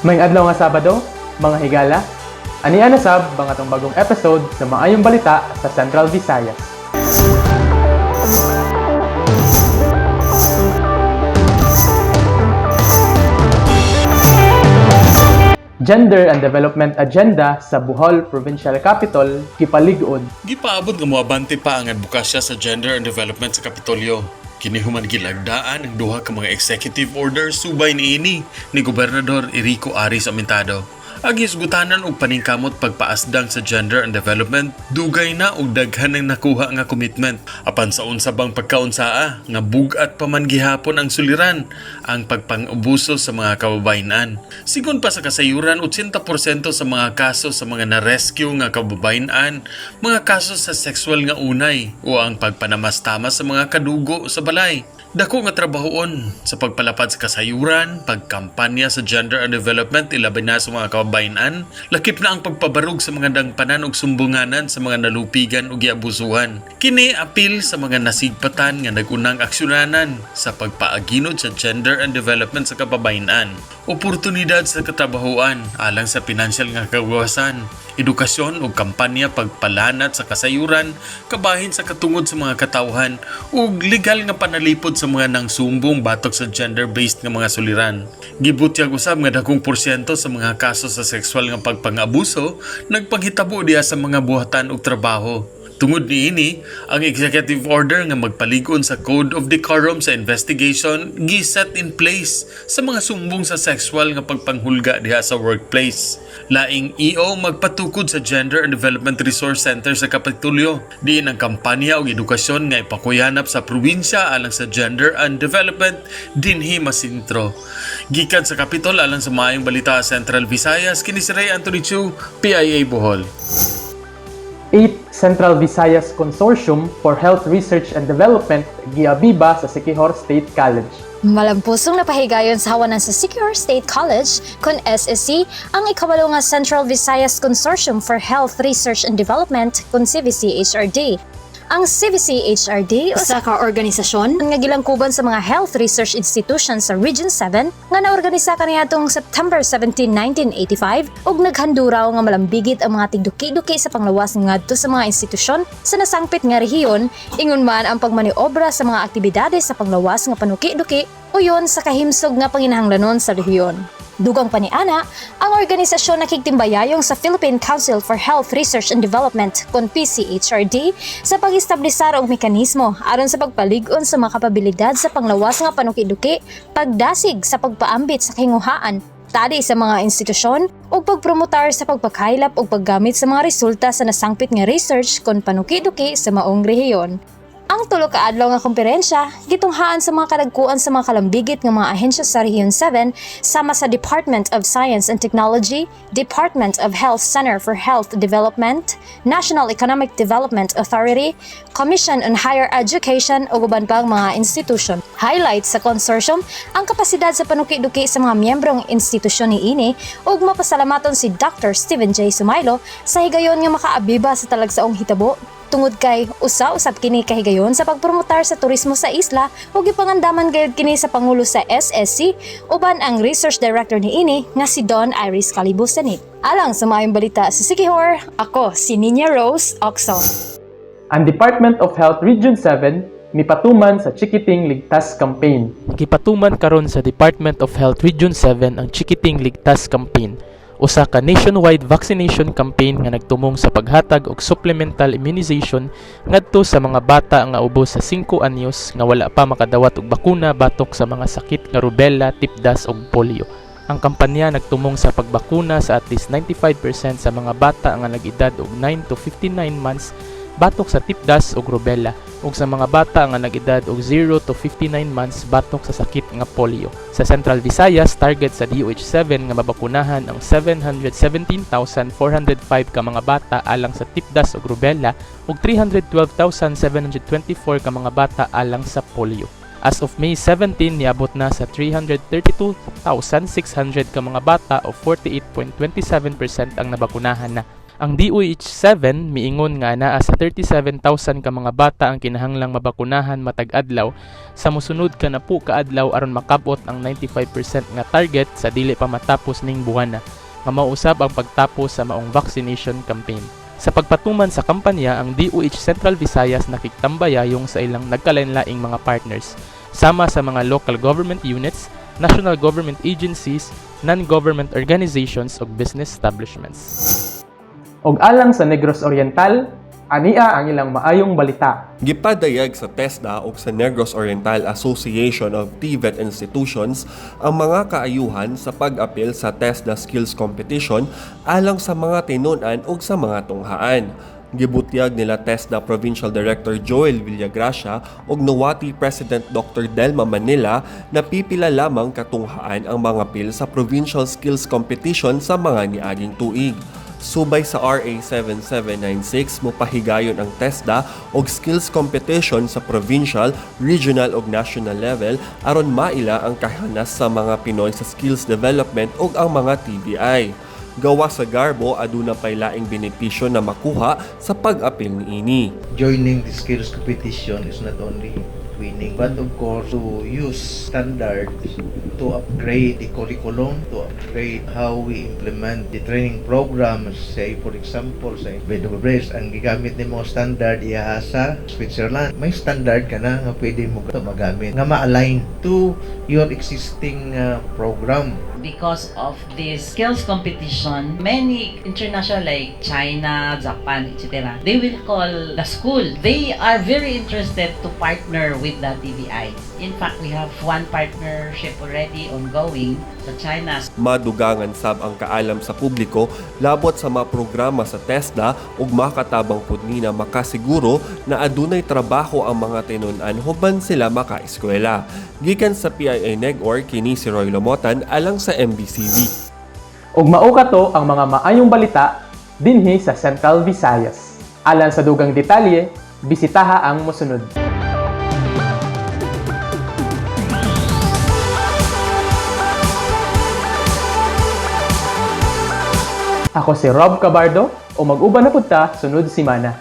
Maayong adlaw nga Sabado, mga higala. Ania na sab ang atong bagong episode sa Maayong Balita sa Central Visayas. Gender and Development Agenda sa Bohol Provincial Capitol gipalig-on. Gipaabot nga moabante pa ang advokasya sa gender and development sa Kapitolyo. Kini human gilagdaan ang duha ka mga executive order subay niini ni Gobernador Erico Aris Aumentado. Ang hisgutanan og paningkamot pagpaasdang sa gender and development, dugay na og daghan ang nakuha nga commitment. Apan sa unsa bang pagkaunsaa nga bug-at pa man gihapon ang suliran ang pagpang-abuso sa mga kababayenan. Sigon pa sa kasayuran, 80% sa mga kaso sa mga na-rescue nga kababayenan, mga kaso sa sexual nga unay o ang pagpanamastama sa mga kadugo sa balay. Dako nga trabahoon sa pagpalapad sa kasayuran, pagkampanya sa gender and development ilabi na sa mga kababayenan, lakip na ang pagpabarog sa mga dangpanan ug sumbunganan sa mga nalupigan ug giabusuhan. Kini apil sa mga nasigpatan nga nagunang aksyonanan sa pagpaaginod sa gender and development sa kababayenan. Oportunidad sa katrabahoan alang sa pinansyal nga kagawasan, edukasyon ug kampanya pagpalanat sa kasayuran, kabahin sa katungod sa mga katawhan ug legal nga panalipod sa mga nangsumbong batok sa gender-based nga mga suliran. Gibutyag usab nga dakong porsyento sa mga kaso sa sexual nga pagpang-abuso nagpanghitabo diha sa mga buhatan ug trabaho. Tungod niini, ang executive order nga magpalig-on sa Code of Decorum sa investigation gi-set in place sa mga sumbong sa sexual nga pagpanghulga diha sa workplace. Laing EO magpatukod sa Gender and Development Resource Center sa Kapitolyo. Diin ang kampanya og edukasyon nga ipakuyanap sa probinsya alang sa gender and development dinhi masintro. Gikan sa Kapitol alang sa Maayong Balita Central Visayas, kini si Ray Anthony Chu, PIA Bohol. 8 Central Visayas Consortium for Health Research and Development giabiba sa Siquijor State College. Malampusong napahigayon sa hawanan sa Siquijor State College kon SSC ang ikawalo nga Central Visayas Consortium for Health Research and Development kon CVC-HRD. Ang CVC-HRD usa ka organisasyon nga gilangkuban sa mga health research institutions sa Region 7 nga naorganisa kaniadtong September 17, 1985 ug naghanduraw nga malambigit ang mga tigduki-duki sa panglawas ngadto sa mga institusyon sa nasangpit nga rehiyon, ingon man ang pagmaniobra sa mga aktibidades sa panglawas nga panuki-duki uyon sa kahimsog nga panginahanglanon sa rehiyon. Dugang paniana, ang organisasyon nakigtimbayayong sa Philippine Council for Health Research and Development kon PCHRD sa pag-establisar og mekanismo aron sa pagpalig-on sa mga kapabilidad sa panglawas nga panukiduki, pagdasig sa pagpaambit sa kahinguhaan, tali sa mga institusyon ug pagpromotar sa pagpakaylap ug paggamit sa mga resulta sa nasangpit nga research kon panukiduki sa maong rehiyon. Ang tulo ka adlaw nga komperensya gitunghaan sa mga kadagkuan sa mga kalambigit nga mga ahensya sa Region 7 sama sa Department of Science and Technology, Department of Health Center for Health Development, National Economic Development Authority, Commission on Higher Education ug uban pang mga institusyon. Highlight sa consortium ang kapasidad sa panuki-duki sa mga miyembrong institusyon niini ug mapasalamaton si Dr. Stephen J. Sumaylo sa higayon nga makaabiba sa talagsaong hitabo tungod kay usa-usab kini kahigayon sa pagpromotar sa turismo sa isla ug gipangandaman gayud kini sa pangulo sa SSC uban ang research director niini nga si Don Iris Calibusanit. Alang sa Maayong Balita sa Siquijor, ako si Nina Rose Oxo. Ang Department of Health Region 7 mipatuman sa Chikiting Ligtas Campaign. Gipatuman karon sa Department of Health Region 7 ang Chikiting Ligtas Campaign, usa ka nationwide vaccination campaign nga nagtumong sa paghatag og supplemental immunization ngadto sa mga bata nga ubos sa 5 anyos nga wala pa makadawat og bakuna batok sa mga sakit nga rubella, tipdas ug polio. Ang kampanya nagtumong sa pagbakuna sa at least 95% sa mga bata nga nag-edad og 9 to 59 months batok sa tipdas ug rubella ug sa mga bata nga nag-edad og 0 to 59 months batok sa sakit nga polio. Sa Central Visayas, target sa DOH 7 nga mabakunahan ang 717,405 ka mga bata alang sa tipdas ug rubella ug 312,724 ka mga bata alang sa polio. As of May 17, niabot na sa 332,600 ka mga bata o 48.27% ang nabakunahan na. Ang DOH 7 miingon nga anaa sa 37,000 ka mga bata ang kinahanglang mabakunahan matag adlaw sa mosunod kanapu ka adlaw aron makabot ang 95% nga target sa dili pa matapos ning buwana, nga mausab ang pagtapos sa maong vaccination campaign. Sa pagpatuman sa kampanya, ang DOH Central Visayas nakigtambayayong sa ilang nagkalain-laing mga partners, sama sa mga local government units, national government agencies, non-government organizations ug business establishments. Og alang sa Negros Oriental, ania ang ilang maayong balita. Gipadayag sa TESDA ug sa Negros Oriental Association of TVET Institutions ang mga kaayuhan sa pag-apil sa TESDA Skills Competition alang sa mga tinun-an ug sa mga tunghaan. Gibutyag nila TESDA Provincial Director Joel Villagracia ug Nuwati President Dr. Delma Manila na pipila lamang katunghaan ang mga pil sa Provincial Skills Competition sa mga niaging tuig. Subay sa RA 7796, mopahigayon ang TESDA og skills competition sa provincial, regional ug national level aron maila ang kahanas sa mga Pinoy sa skills development ug ang mga TVI. Gawa sa garbo, aduna pay laing benepisyo na makuha sa pag-apil niini. Joining the skills competition is not only winning, but of course to use standards to upgrade the curriculum, to upgrade how we implement the training programs. Say, for example, sa BWS, ang gigamit nimo standard iya sa Switzerland. May standard ka na nga pwede mo magamit, nga ma-align to your existing program. Because of this skills competition, many international like China, Japan, etc., they will call the school. They are very interested to partner with the TVI. In fact, we have one partnership already ongoing sa China. Madugangan sab ang kaalam sa publiko labot sa mga programa sa TESDA ug makatabang pud ni na makasiguro na adunay trabaho ang mga tinun-an human sila makaeskwela. Gikan sa PIA Negor, kini si Roy Lomotan alang sa MBCV. Ug mao kato ang mga maayong balita dinhi sa Central Visayas. Alang sa dugang detalye, bisitaha ang mosunod. Ako si Rob Cabardo o mag-uban na pud ta sunod simana.